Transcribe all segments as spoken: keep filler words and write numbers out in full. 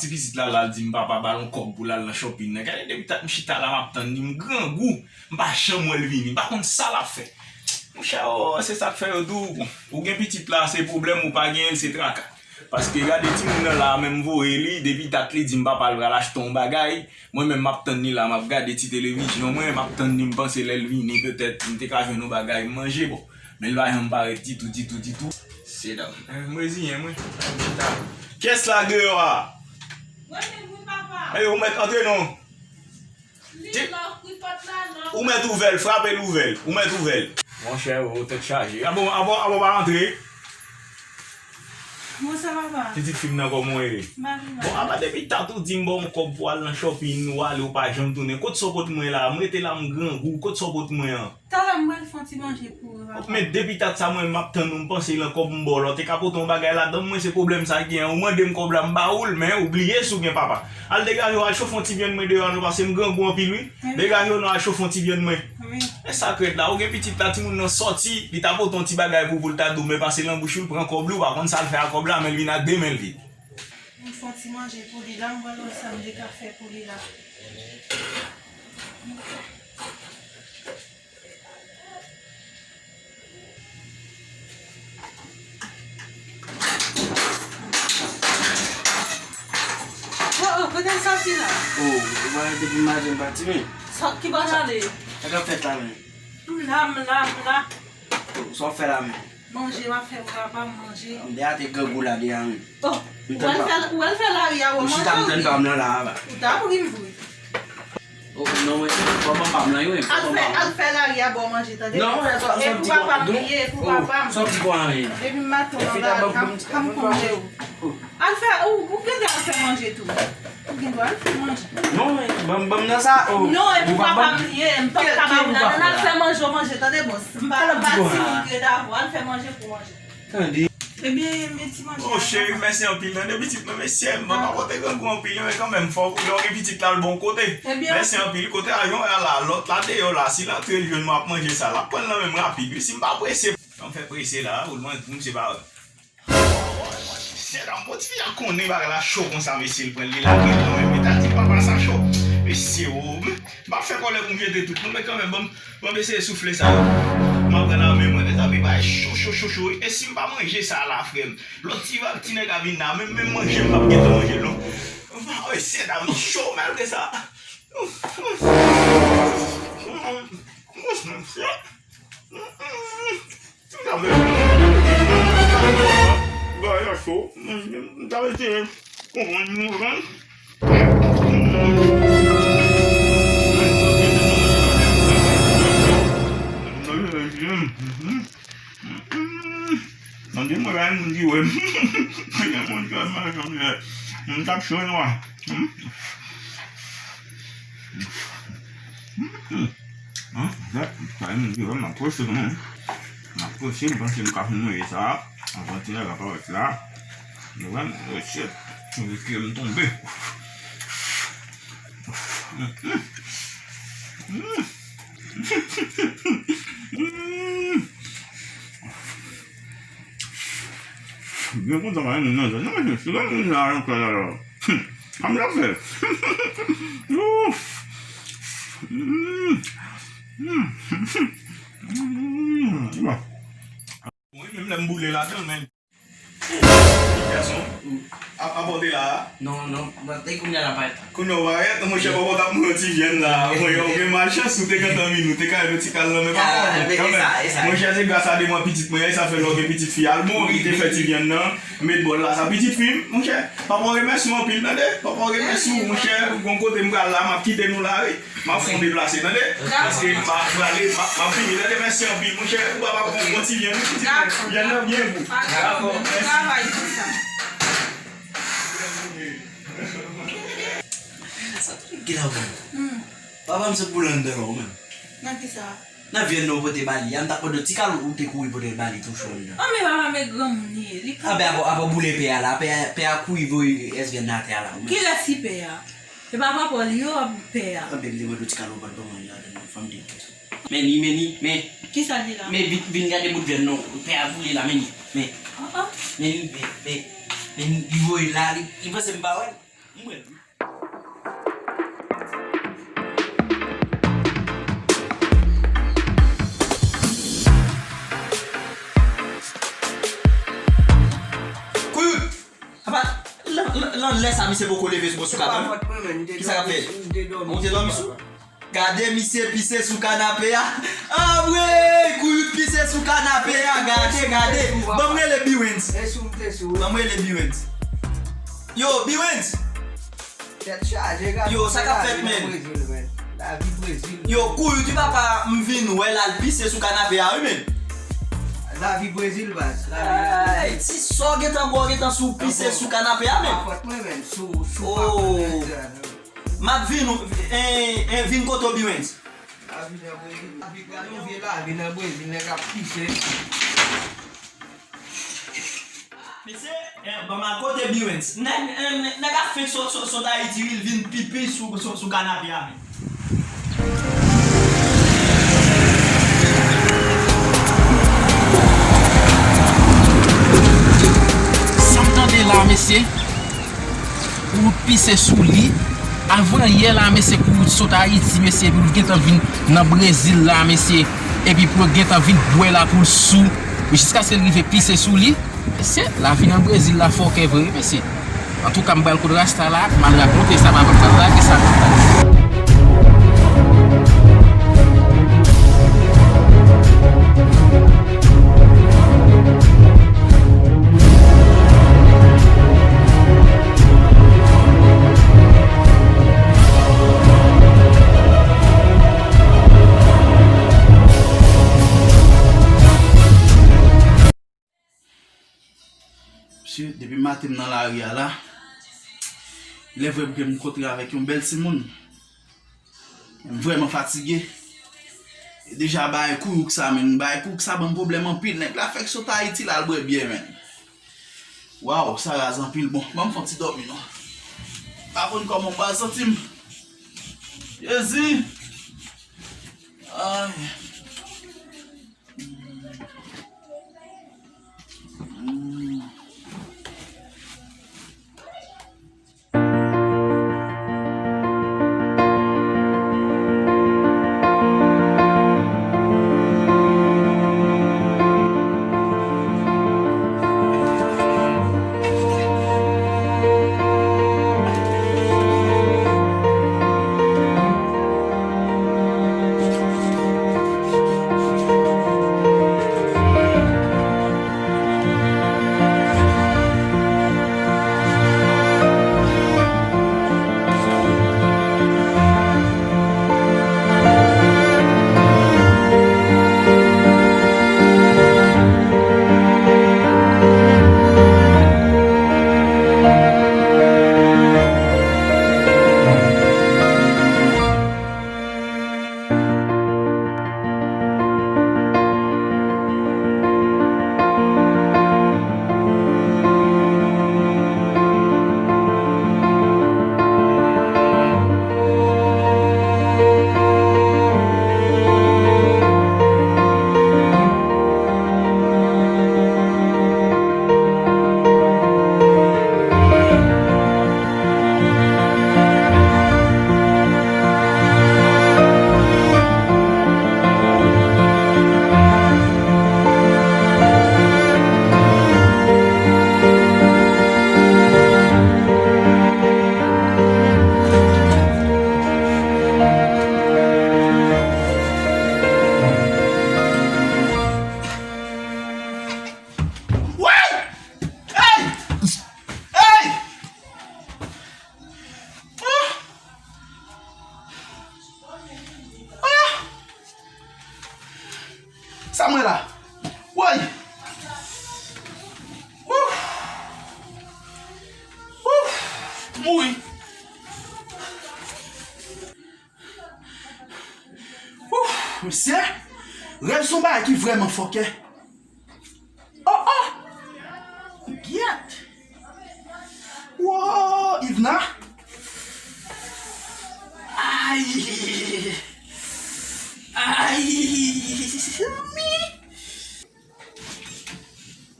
Ti pitit la, la, l di m, "Papa, ba l yon kòb pou l al nan shopping nan." Gade, depi dat m chita la, m ap tann li, m grangou. M pa janm wè l vini. M pa konn sa l ap fè. Monchè, o, se sa k fè yo di w, ou gen pitit la, se pwoblèm, ou pa genyen l, se traka. Paske gade timoun nan la, menm voye li, depi dat li di m papa l pral achte yon bagay, mwen menm m ap tann li la, m ap gade ti televizyon mwen, m ap tann li, m panse lè l vini, petèt, m te ka jwenn yon bagay m manje, bon. Men l pa janm parèt ditou, ditou, ditou. Se dam. Eh, m reziyen mwen. Kiyès la deyò a? Mwen menm wi, papa. Eh, ou mèt antre non. Li lòk wi, pòt la lòk. Ou mèt ouvè l, frape l ouvè l. Ou mèt ouvè l. Monchè, o, tèt chaje. Abon, abon, abon, pa antre. Bonswa, papa. Pitit fi m nan, kòman w ye? M pa pi mal. Bon, apa depi tat ou di m ba w yon kòb pou al nan shopping, ou ale, ou pa janm tounen. Kot sa w pot mwen la? M rete la, m grangou. Kot sa w pot mwen an? Talè m pral fè yon ti manje pou ou, papa. Men depi tat sa mwen m ap tann ou, m panse l ankò pou m ba w lòt. E ka pote yon bagay ladan, mwen se pwoblèm sa k gen an. Ou mande m kòb la, m ba ou l, men ou bliye si w gen papa. Al degaje w, al chofe yon ti vyann mwen deyò a non, paske m grangou anpil wi. Degaje w non, al chofe yon ti vyann mwen. E sa k rèd la, ou gen pitit la, timoun nan sòti, li ta pote yon ti bagay pou, pou l ta di w, men pase nan bouch ou, l pran kòb li, ou pa konn sa l fè ak kòb la, men l vin ak de men l vid. M fè yon ti manje pou li la, m pral wè sa m te ka fè pou li la. Oh, oh, kote l sòti la? Oh, ou pa depi maten m pati men. Sòt ki bò l ale? Sa k ap fèt la menm? M la, m la, m la. Oh, sa w fè la menm? Manje m ap fè pou papa m manje. M de ate grangou la deja menm. Oh, ou al fè, ou al fè lari a bò manje ou byen? Ou ta mouri m vre. Oh, non, mwen, fò papa m lan, wi. Al fè, al fè lari a ba w manje, tande? Non, mwen, sa, sa, e pou papa m li ye, pou papa m. Sa w di pou anyen? Depi m maten an la, pa m, pa m konn manje. Al fè, ou, ou gentan al fè manje tou. Ou gen dwa al fè manje. Non, mwen, ban m, ban m nan sa, oh. Non, e pou papa m li ye, m p ap ka ba w la. Al fè manje, w manje, tande, bòs? M pa, m pa timoun ki ret avè w, al fè manje pou w manje. Tande. Ebyen, men ti manje. Oh, cheri, mèsi anpil, tande pitit mwen, mesye, m pa pote grangou anpil, men kanmenm, fò lè w gen pitit la, l bon kote. Mèsi anpil, kote ajan w la, lòt la deyò la, si l antre, l jwenn mwen ap manje sa, l ap pran l nan men m rapid, wi, si m pa prese. Sa m fè prese la, ou lwen pou m se pa. Mesye, dam, bon, ti fi a konnen bagay la cho konsa, mesye, l pran l, li lage l nan men m, li ta di papa sa cho. Mesye, oh, m pa fè kòlè pou m jete tout, non, men kanmenm, ban m Ban m eseye soufle sa yo. M ap pran nan men mwen, mezanmi, bagay cho, cho, cho, cho. E si m pa manje sa la, frè m? Lòt ti va, ti nèg a vin la, menm, menm manje m p ap gentan manje l, non. Mesye, dam, li cho malgre sa. Bagay la cho. M ta vle, m ta vle konprann, konprann. Nan de mwen, pa gen moun ki wè m. Gen moun ki wè m, m t ap cho nwa. An, sa, pa gen moun ki wè m, m ap pwoche, non. M ap pwoche, m panse m ka fin manje sa. Anvan ti nèg la parèt la. Ou wè m, oh shit. M riske m tonbe. Byen kontan pa gen moun nan zòn nan, mesye, si gen moun la nan kay la, la. Sa m t ap fè? Ouf. Bon. Wi, menm lè m boule ladan l, men. Gason, a, apòte la a. Non, non, bon, e kounye a l ap parèt la. Kounye a w parèt, monchè, papa w t ap mwen yon ti vyann la. Mwen, ou gen malchans, ou te gentan vin, ou te ka yon ti kal nan men papa w, kanmenm. Monchè, se gras a de mwa pitit mwen, sa fè lè w gen pitit fi al bon, li te fè ti vyann nan, met bòl la, sa pitit fi m, monchè. Papa w remèsye w anpil, tande? Papa w remèsye w, monchè, gon kote m pral la, m ap kite nou la, wi. M ap fè yon deplase, tande? Paske m pa prale, m ap, m ap vini, tande? Mèsi anpil, monchè. Ou pa, pa pran, pran ti vyann, wi, pitit mwen. Vyann nan byen gou. Dakò, mèsi. Sa t gen la, ou menm. Papa m sot boule anndan la, ou menm. Nan ki sa? Nan vyann nan ou pote ba li a, m t ap mande w ti kal ou te kouri pote ba li tou cho anndan. An, men papa, men granmoun li ye, li ka. Anben, apa, apa boule pè a la, pè a, pè a kouri voye rès vyann nan atè a la, ou menm. Kilès ki pè a? E pa papa w li yo, pè a. Anben, m te mande w ti kal ou pa t ban mwen ladan nan fanm de. Men ni, men ni, men. Kisa li la? Men vin, vin gade bout vyann non, pè a boule la, men ni, men. Men ni, men, men, men ni, li voye la, li, li panse m pa wè l. Mwen. Kouyou! Apa, lan, lan, lan lè sa misye poko leve sou bò sou kabann. Kisa k ap fèt? Ou te dòmi sou? Gade misye pise sou kanape a. Anmwey! Kouyou pise sou kanape a. Gade, gade. Ban m rele Biwens. Ban m rele Biwens. Yo, Biwens! Tèt chaje, gade. Yo, sa k ap fèt, men? Brezil, men. Lavi Brezil. Yo, Kouyou di papa m vin wè l al pise sou kanape a, wi, men. Lavi Brezil, baz. Lavi, lavi. Ay, ti sa w gentan bwè, w gentan sou pise sou kanape a, men. Pa fòt mwen, men. Sou, sou pa fòt mwen. M ap vin, eh, eh, vin kote w, Biwens. Lavi nan Brezil, lavi, gade yon vye lavi nan Brezil, nèg ap pise. Mesye, eh, ban m al kote Biwens. Nèg, eh, nèg ap fenk sot, sot, sot Ayiti, wi, l vin pipi sou, sou, sou kanape a, men. Sa m tande la, mesye, Kouyou pise sou li. Avan yè la, mesye, Kouyou sot Ayiti, mesye, epi l gentan vin nan Brezil la, mesye. Epi pou l gentan vin bwè la pou l sou. Jiskaske l rive pise sou li. Mesye, lavi nan Brezil la fòkè vre, mesye. Antouka, m pral kot Rasta la, m al rakonte sa, m ap lage sa. Mesye, depi maten m nan lari a la, lè vre m kontre avèk yon bèl timoun. M vrèman fatige. E deja bagay Kouyou sa, men bagay Kouyou sa ban m pwoblèm anpil. Nèg la fèk sot Ayiti, l al bwè byè, men. Waw, sa raz anpil. Bon, ban m fè yon ti dòmi non. Pa konn kòman m pral santi m. Jezi! Ay. Woy! Hey! Hey! Ah! Ah! Sa mwen la? Woy! Ouf! Ouf! Mouri! Ouf! Mesye! Rèv se yon bagay ki vrèman fòkè. Oh, oh! Gyèt! Wo, Yvna! Ay! Ay! Mi!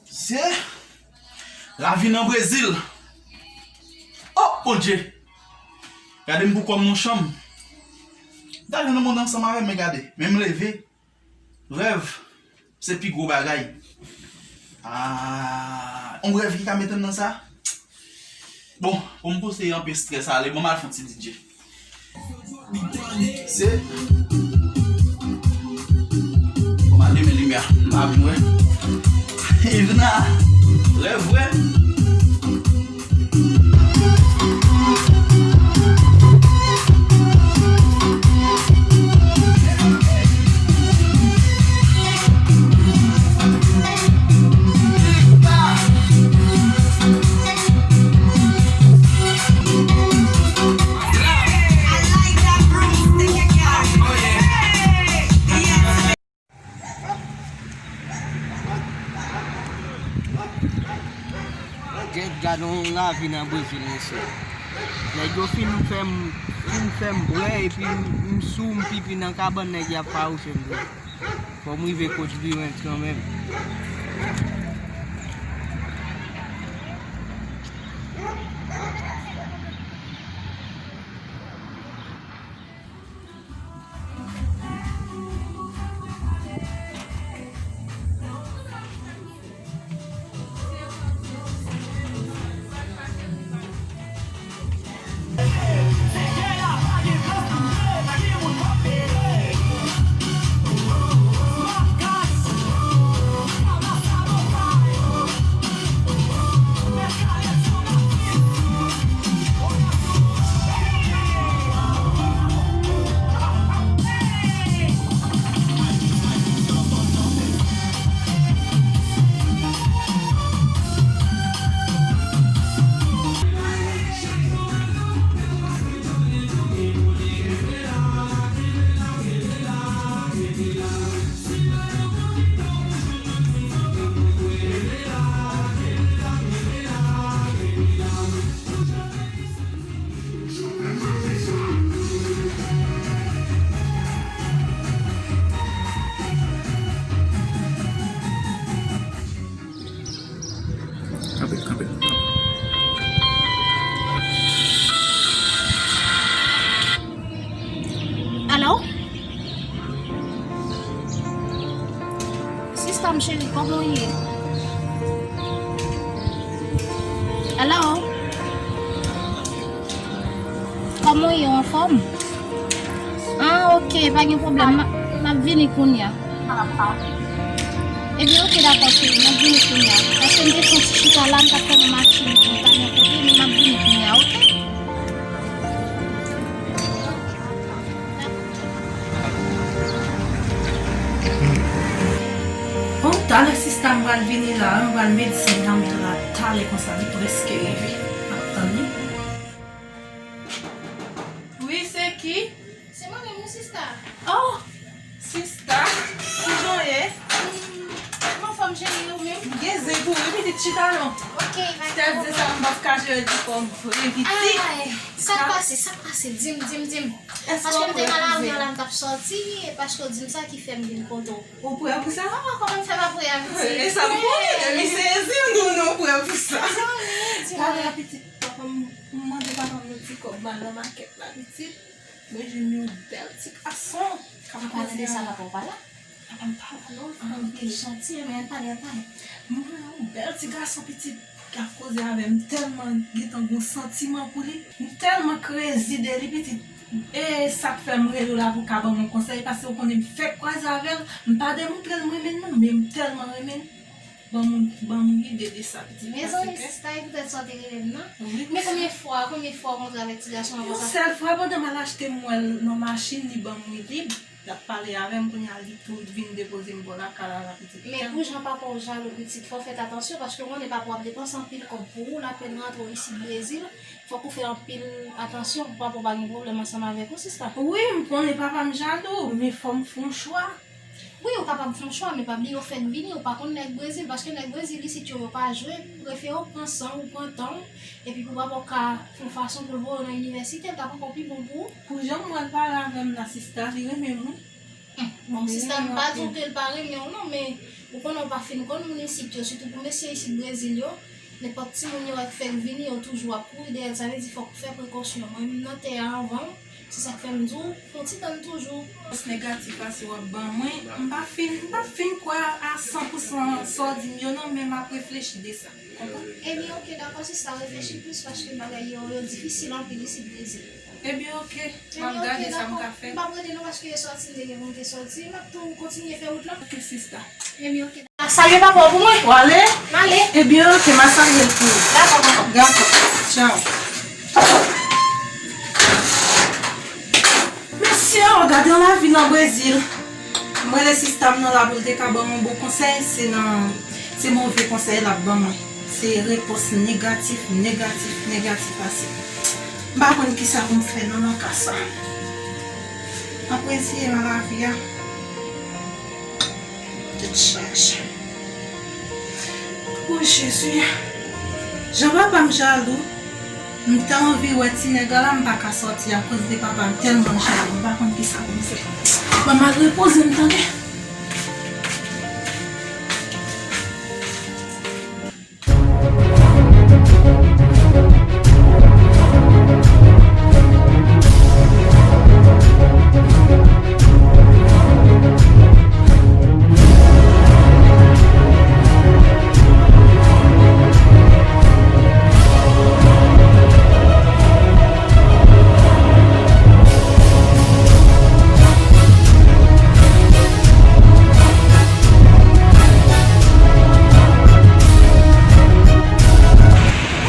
Se lavi nan Brezil. Oh, Bondye! Gade m pou kò m nan chanm. M ta jwenn yon moun ansanm avè m, men gade, men m leve. Rèv, se pi gwo bagay. Ah, yon rèv ki ka mete m nan sa? Bon, pou m pouse anpe strès ale, bon, m al fè yon ti D J. Se. Bon, m al limen limyè a. M pa vin wè. Evna, rèv vre. Gad, gad yon lavi nan Brezil, mesye. Nèg yo fin fè m, fin fè m bwè, epi m, m sou, m pipi nan kabann, nèg y ap fawouche m tou. Fò m rive kot Virent kanmenm. Kanpe, kanpe. Alo? Sista m cheri, kòman w ye? Alo? Kòman w ye, w anfòm? Ah, ok, pa gen pwoblèm. M a, m ap vini kounye a. Ebyen, ok, dakò, cheri, m ap vini kounye a. Paske m te fè yon ti chita la, m t ap fè yon machin, m pa gen kote, men m ap vini kounye a, ok? Bon, talè sista m pral vini la, m pral medsin nan m la, talè konsa, li prèske rive. M ap tann li. Wi, se ki? Se mwen menm, wi, sista. Oh, sista, kijan w ye? M anfòm, cheri, ou menm? M gen zen pou ou, wi, pitit, chita non. Ok, pa gen pwoblèm. Tèt zen sa, m p ap kache yo di kò m vre, pitit. Ay, sa k pase, sa k pase? Di m, di m, di m. Paske m te nan lari an la, m t ap sòti, e paske w di m sa ki fè m vin kote w. Ou prè pou sa? Ah, kòman m fè pa prè a, pitit? E sa m konnen, depi se Ezil nou, nou prè pou sa. Sa w ye, di m. Talè a, pitit, papa m, m mande papa m yon ti kòb, m al nan makèt la, pitit. Mwen jwenn yon bèl ti gason k ap koze avè m. Pale de sa, papa w pa la? Papa m pa la non, frè m. Ah, ok, janti, men ann pale, ann pale. Mwen wè yon bèl ti gason pitit k ap koze avè m, m tèlman gentan gon santiman pou li. M tèlman krezi de li, pitit. E sa k fè m rele w la pou w ka ban m yon konsèy, paske w konnen m fèk kwaze avè l. M pa demontre l m renmen l non, men m tèlman renmen l. Ban m, ban m yon ide de sa, pitit. Mezanmi, sista, e poutèt sa w te rele m nan? Wi. Men konbyen fwa, konbyen fwa w montre avèk ti gason an konsa? Yon sèl fwa, pandan m al achte m wè l nan machin, li ban m wi lib, l ap pale avè m, kounye a li tou vin depoze m bò lakay la, la, pitit. Men pou jan papa w jalou, pitit, fò w fè atansyon, paske w konnen papa w ap depanse anpil kòb pou ou, l apenn rantre w isit Brezil, fòk ou fè anpil atansyon pou papa w pa gen pwoblèm ansanm avèk ou, sista. Wi, m konnen papa m jalou, men fò m fè yon chwa. Wi, ou kapab fè yon chwa, men pa bliye ou fèk vini, ou pa konn nèg Brezil, paske nèg Brezil isit yo, yo pa jwe, prefere w pran san w, pran tan w, epi pou papa w ka fè yon fason pou l voye w nan inivèsite, l t ap ankò pi bon pou ou. Pou jan m wè l pale avè m la, sista, li renmen m wi. Bon, sista, m pa di w ke l pa renmen w non, men ou konnen w pa fin konn moun isit yo, sitou pou mesye isit Brezil yo, Nenpòt timoun yo wè k fè l vini, yo toujou ap kouri dèyè l. Sa vle di fòk ou fè prekosyon. Mwen menm nan tè a anvan w, se sa k fè m di w, fè w ti tann toujou. Repons negatif ase w ap ban mwen, m pa fin, m pa fin kwè a san pou san sa w di m yo non, men m ap reflechi de sa. Konprann? Ebyen, oke, dakò, sista, reflechi plis, paske bagay yo, yo difisil anpil isit Brezil. Ebyen, oke. M ap gade sa m ka fè. M p ap rete non, paske e sòti m te gen pou m te sòti. M ap tou kontinye fè wout lan. Oke, sista. Ebyen, oke. Salye papa w pou mwen. W ale? M ale. Ebyen, oke, m a salye l pou ou. Dakò, papa. Dakò. Tchaw. Mesye, gade yon lavi nan Brezil. M rele sista m nan la pou l te ka ban m yon bon konsèy, se nan, se move konsèy l ap ban mwen. Se repons negatif, negatif, negatif ase. M pa konn kisa pou m fè non nan ka sa. M ap reziye m a lavi a. Tèt chaje. O Jezi, jan papa m jalou. M ta anvi wè ti nèg la, m pa ka sòti akoz de papa m tèlman jalou, m pa konn kisa pou m fè. Ban m al repoze m tande.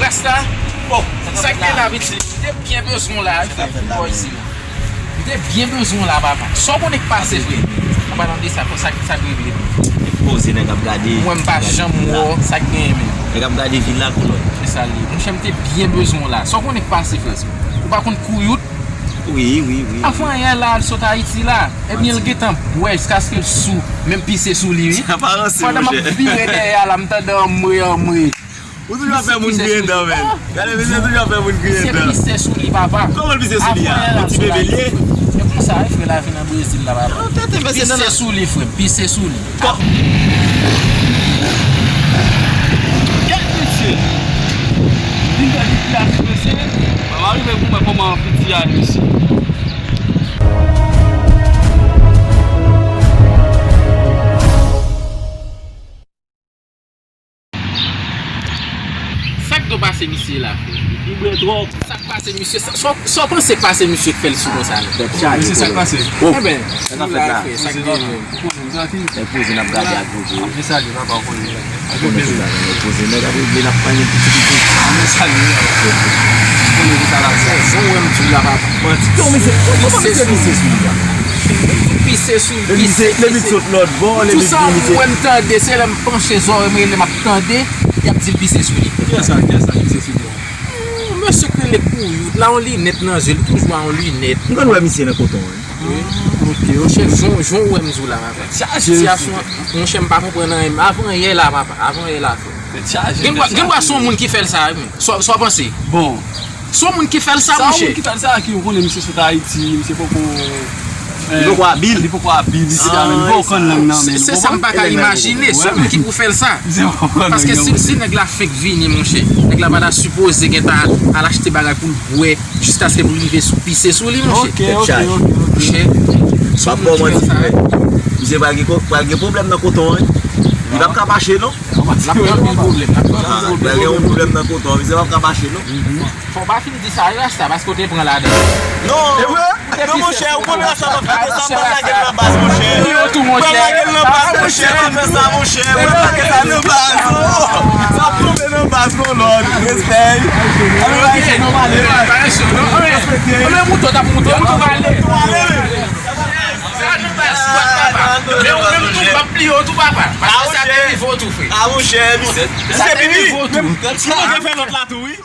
Rasta, bon, sa k gen la, pitit? M te byen bezwen w la, wi, frè, vin bò isi. M te byen bezwen w la, papa. Sa w konnen k pase, frè? Papa, tande sa, sa, sa k regle. Poze nèg ap gade. Mwen, m pa janm wè w, sa k genyen menm? Nèg ap gade vil la, kolòn. Se sa l ye. Monchè, m te byen bezwen w la. Sa w konnen k pase, frè? Ou pa konn Kouyout? Wi, wi, wi. Avanyè la, l sot Ayiti la. Ebyen, l gentan bwè jiskaske l sou. Menm pise sou li, wi. Sa pa ranse, monchè. Pandan m ap vire dèyè a la, m tande anmwe, anmwe. Ou toujou ap fè moun griyen dan, menn. Gade, misye toujou ap fè moun griyen dan. Misye pise sou li, papa. Kòman l pise sou li a? Yon ti bebe l ye? E konsa, wi, frè, lavi nan Brezil la, papa. Pise sou li, frè, pise sou li. Kò- Gad misye. Li gade plas mesye. Mwen pa rive pou mwen kòman piti a ye, mesye. Sa k do pase misye la, frè? Li bwè twòp. Sa k pase misye? Sa, sa, sa w panse k pase misye k fè l sou konsa la? Tèt chaje, kolòn. Mesye, sa k pase? Eben, sa k ap fèt la? Frè, sa k genyen? Ou konnen m trankil. Nèg poze n ap gade ak gwo je. Ap gen sa li papa, ou konnen. Ou konnen sou la, nèg poze, nèg ap regle, n ap panyen piti piti. Ap gen sa li la. Ou konnen ki sa la. Jan w wè m di w la, papa. Manti. Yo, mesye, kòman mesye pise sou li la? Pise sou li, pise, pise. Depi sot lòt bò, depi vini, mesye. Tou sa m wè m tande, se lè m panche zòrèy m rele m ap tande, y ap di l pise sou li. Kiyès sa, kiyès sa pise sou li a? Hmm, mesye k rele Kouyout la, yon linèt nan je l, li toujou a yon linèt. M konn wè misye nan koton an. Wi. Ok, ok. Monchè, jan, jan w wè m di w la, papa. Sitiyasyon, monchè, m pa konprann anyen. Avanyè la, papa. Avanyè la, frè. Tèt chaje, tèt chaje. Gen dwa, gen dwa se yon moun ki fè l sa, wi. Sa, sa w panse? Bon. Se yon moun ki fè l sa, monchè. Sa yon moun ki fè l sa, ki ou konnen misye sot Ayiti, misye poko, eh, li poko abil. Li poko abil, misye ta menm poko konn lang nan, men se sa m pa ka imajine. Se yon moun ki pou fè l sa. Paske si, si nèg la fenk vini, monchè, nèg la pa ta sipoze gentan al achte bagay pou l bwè. Jiskaske pou l rive sou pise sou li, monchè. Ok, ok, ok, ok. Monchè, m ap ba w manti, frè. Misye pral gen ko-, pral gen pwoblèm nan koton an, wi. Li p ap ka mache, non. L ap gen anpil pwoblèm, l ap gen anpil pwoblèm. Ah, pral gen yon pwoblèm nan koton an, misye p ap ka mache, non. Fò w pa fin di sa, wi, Rasta, paske w te pran ladan. Non. E vre? Non, monchè, ou konn Rasta p ap kite sa, pral lage l nan baz, monchè. Li yo tou, monchè. Pral lage l nan baz, monchè, pa fè sa, monchè. Pral lage sa nan baz, oh. Sa ap tonbe nan baz, non, lòd. Respè. Ann pale. Ann pale. Ann pale. Ann pale. Mouton t ap mouton, mouton pale. Sa nan baz, papa. Men ou menm tou, m ap pliye w tou, papa. Paske sa te rive w tou, frè. Ah, monchè, misye, misye pipi. Menm, si nou te fè lòt la tou, wi.